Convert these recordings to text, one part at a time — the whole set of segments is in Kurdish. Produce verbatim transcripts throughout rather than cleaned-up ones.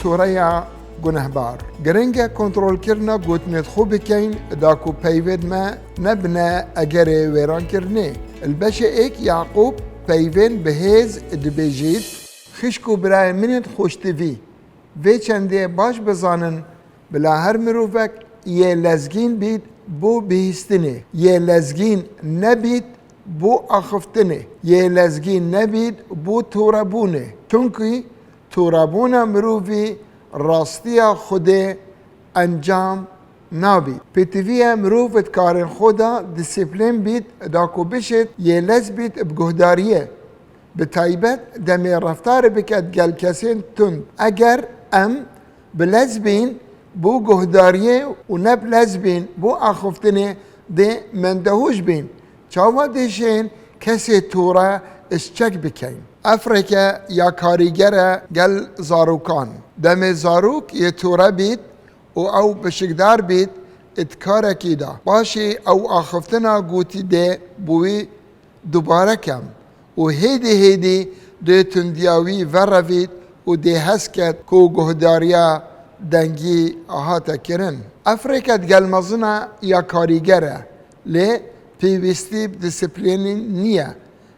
Toreya gunehbar. Giring e kontrolkirina gotinên xwe bikeyn, da ku peyvên me nebine egerê wêrankirinê. Li beşê êk Yaqûb peyvên bi hêz dibêjît: Xişk û birayên min ên xweştivî, vê çendê baş bizanin, bila her mirovek yê lezgîn bît bo bihîstinê, yê lezgîn nebît bo axiftinê, yê lezgîn nebît bo torebûnê. Çunkî torebûna mirovî rastiya Xwedê encam nabît. Pêtivî ye mirov di karên xwe de disiplîn bît, da ku bişêt yê lez bît bi guhdariyê. Bi taybet demê reftarê biket gel kesên tund. Eger em bi lez bîn bo guhdariyê û ne bi lez bîn bo axiftinê, dê mendehûş bîn. Çawa dê şên kesê tore çek bikeyn? Efreke ya karîger e gel zarokan. Demê zarok yê tore bît û ew pişikdar bît di karekî de, paşê ew axiftina gotî dê bo wî dubare kem û hêdî hêdî dê tundiya wî verevît û dê hes ket ku guhdariya dengî hate kirin. Efreke digel mezina ya karîger e, lê pêwîstî bi disiplînê nîye.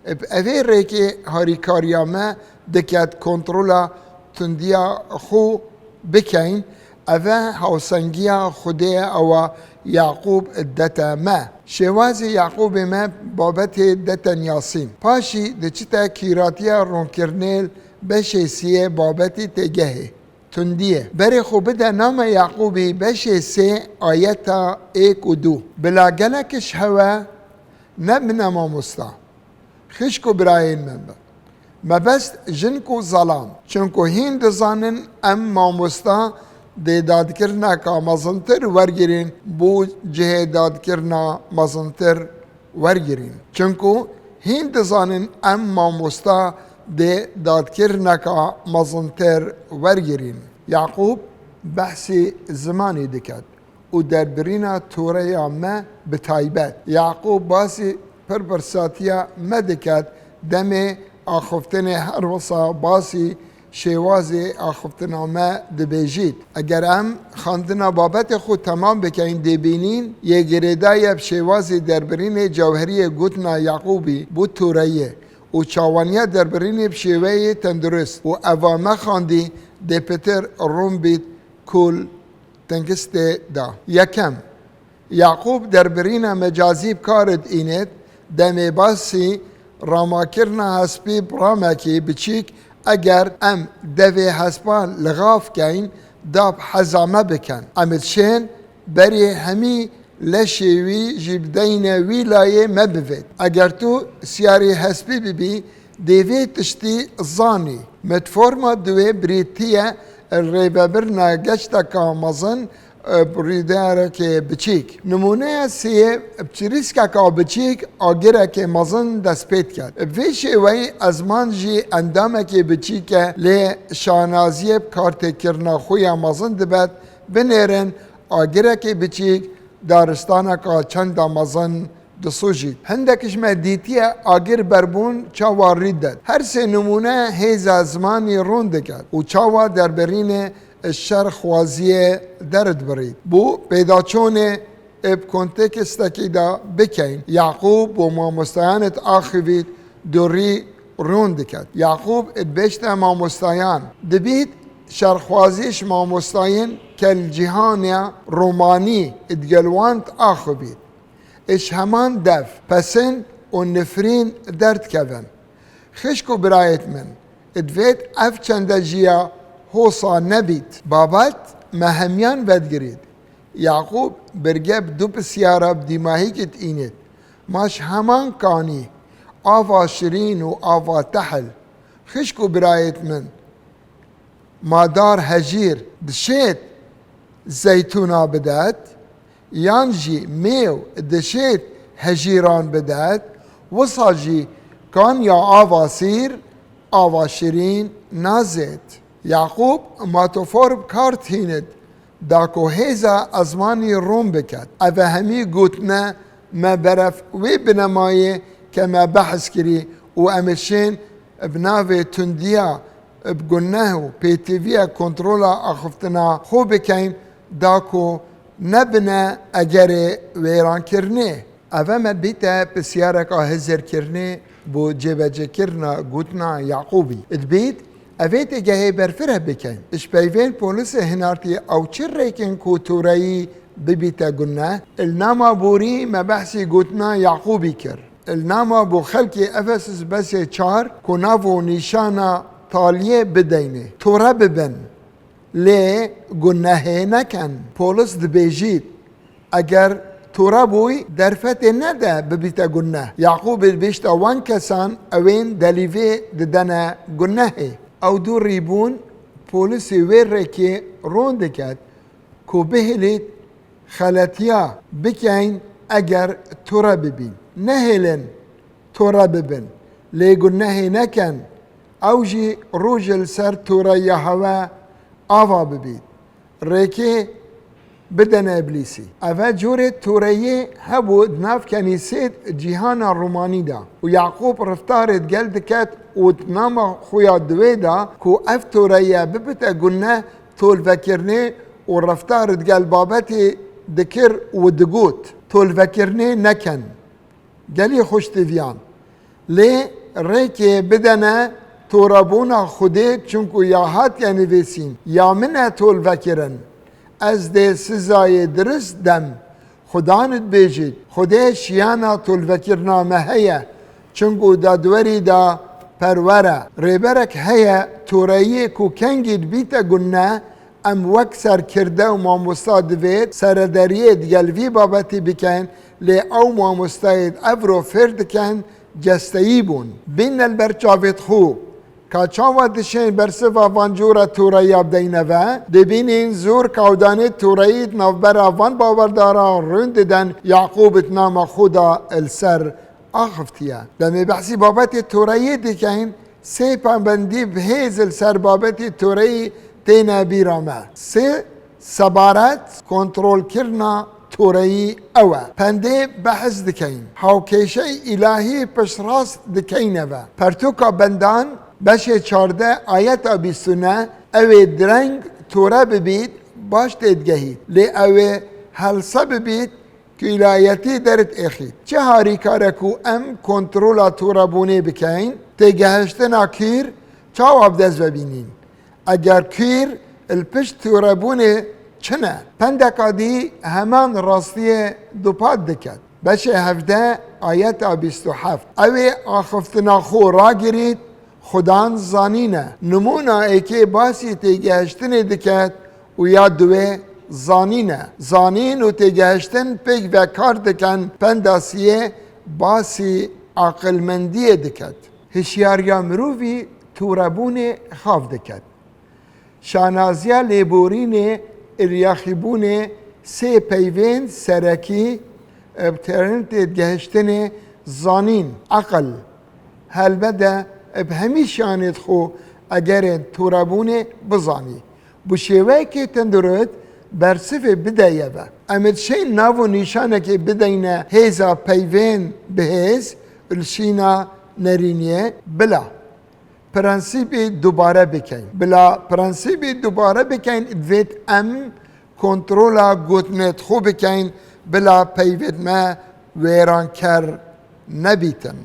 Bi evê rêkê harîkariya me diket kontrola tundiya xwe bikeyn, eve hawsengiya Xwedê ye ewa Yaqûb dete me. Şêwazê Yaqûbê me babetê dete niyasîn. Paşî diçite kîratiya ronkirinê beşê siyê babetî têgehê. Tundiyê. Berê xwe bide nama Yaqûbî beşê sê ayeta êk û du. Bila gelek ji hewe nebine mamosta. Xişk û birayên min bin. Mebest jin ku zelam. Çunku hîn dizanin em mamosta dê dadkirineka mezintir wergirîn bo cihê dadkirina mezintir wergirîn. Çunku hîn dizanin em mamosta dê dadkirineka mezintir wergirîn. Yaqûb behsî zimanî diket û derbirîna toreya me bi taybet. Yaqûb basî pirpirsatiya me diket, demê axiftinê her wisa basî şêwazê axiftina me dibêjît. Eger em xwendina babetê xwe temam bikeyn, dê bînîn yê girêdayî ye bi şêwazê derbirînê cewheriyê gotina Yaqûbî bo toreyê û çawaniya derbirînê bi şêweyê tendurist û eva me xwendî dê pitir rûn bît kul tengistê de. Yekem, Yaqûb derbirîna mecazî bi kar dînêt, demê basî ramakirina hespî bi ramekî biçîk, eger em devê hespan lixav keyn, da bi heza me bikin. Em dişên berê hemî leşê wî jî bideyne wî layê me bivêt. Eger tu siyarê hespî bibî, dê vê tiştî zanî. Metforma duê birîtiye rêvebirina geşteka mezin, e, bi rûdarekê biçîk. Nimûneya siyê, bi çirîskeka biçîk agirekê mezin dest pê diket. Bi vê şêweyî ezman jî endamekê biçîk e, lê şanaziyê bi kartêkirina xwe ya mezin dibet. Binêrin, agirekê biçîk daristaneka çenda mezin disûjît. Hindek ji me dîtiye agir berbûn çawa rî didet. Her sê nimûne hêza zimanî rûn diket û çawa derbirînê şerxwaziyê derdibirît. Bo pêdaçûnê ê bi kontekstekî de bikeyn, Yaqûb bo mamostayan diaxivît, dorî rûn diket. Yaqûb dibêjte mamostayan, dibît şerxwazî ji mamostayên ke li cîhana romanî digel wan diaxivît. Ji heman dev, pesin û nifrîn derdikevin. Xişk û birayêt min, divêt ev çendejiya hosa nebît. Babet me hemiyan vedigirît. Yaqûb birge bi du pisyara bi dîmahîkî diînêt. Ma ji heman kanî, ava şirîn û ava tehil. Xişk û birayêt min, ma dar hejîr dişêt zeytûna bidet, yan jî mêw dişêt hejîran bidet, wisa jî kanya ava sîr, ava şirîn nazêt. Yaqûb matofor bi kar tînit, da ku hêza ezmanî rûn biket. Eve hemî gotine me berev wê binemayê ke me behs kirî û em ê şên bi navê tundiya, bi guneh û pêtiviya kontrola axiftina xwe bikeyn, da ku nebine egerê wêrankirinê. Eve me bîte pisyareka hizirkirinê bo cêbecêkirina gotina Yaqûbî. Dibêt, evê têgehê berfireh bikeyn. Ji peyvên polîsê hinartî ew çi rêkên ku toreyî bibîte guneh? Li nama borî me behsî gotina Yaqûbî kir. Li nama bo xelkê Efesus besê çar ku nav û nîşana taliyê bideynê. Tore bibin, lê gunehê neken. Polîs dibêjît, eger tore bûy, derfetê nede bibîte guneh. Yaqûb dibêjte wan kesan ewên delîvê didene gunehê. Ew dûrî bûn, polîsê wê rêkê ron diket ku bihêlît xeletiya bikeyn eger tore bibîn. Nehêlin tore bibin, lê gunehê neken, ew jî roj li ser toreya hewe ava bibît. Rêkê bidene îblîsî. Eve corê toreyê hebû di nav kenîsêt cîhana Romanî de û Yaqûb reftarê digel diket û di nama xwe ya diwê de ku ev toreye bibite guneh tolvekirinê û reftar digel babetê dikir û digot, tolvekirinê neken. Gelî xweştiviyan. Lê rêkê bidene torebûna Xwedê, çunku ya hatiye nivîsîn, ya min e tolvekirin. Ez dê sizayê dirist dem. Xudan dibêjit, Xwedê şiyana tolvekirina me heye, çunku dadwerî da perwer e. Rêberek heye, toreyê ku kengî dibîte gunne, em wek serkirde û mamosta divêt serederiyê digel vî babetî bikin, lê ew mamostayêd evro fêr dikin, cesteyî bûn. Bîne li ber çavêd xwe, ka çawa dişên bersiva van cûra toreya bideyne ve, dibînîn zor kawdanê toreyî di navbera van bawerdara rûn diden Yaqûb di nama xwe da li ser axiftiye. Demê behsî babetê toreyê dikeyn, sê pabendî bi hêz li ser babetê toreyî têne bîra me. Sê sebaret, kontrolkirina toreyî ew e. Pendê behs dikeyn. Hawkêşey îlahî piştrast dikeyne ve. Pertûka bendan beşê çardeh ayeta bîst û neh, ew ê direng tore bibît, baş têdigehît. Lê ew ê helse bibît, ku îlahiyetî derit êxî. Çi harîkar e ku em kontrola torebûnê bikeyn, têgehiştina kîr çawa bi dest ve bînîn? Eger kîr li pişt torebûnê çi ne? Pendeka dî heman rastiyê dupat diket. Beşê hevdeh ayeta bîst û heft. Ew ê axiftina xwe ragirît, Xudan zanîne. Nimûna êkê basî têgehiştinê diket û ya duwê zanîne. Zanîn û têgehiştin pêk ve kar dikin, penda siyê basî aqilmendiyê diket. Hişyariya mirovî tûrebûnê xav diket. Şanaziya lêborînê, iryaxîbûnê sê peyvên serekî, e, bi terên têgehiştinê zanîn, eqil, helbet e, bi hemî şanêd xwe egerên tûrebûnê bizanî. Bi şêweyekê tendurist bersivê bideye ve. Em ê dişên nav û nîşanekê bideyne hêza peyvên bihêz, li şîna nerîniyê bila. Prensîbê dubare bikeyn. Bila prensîbê dubare bikeyn, divêt em kontrola gotinêd xwe bikeyn, bila peyvêd me wêranker nebîtin.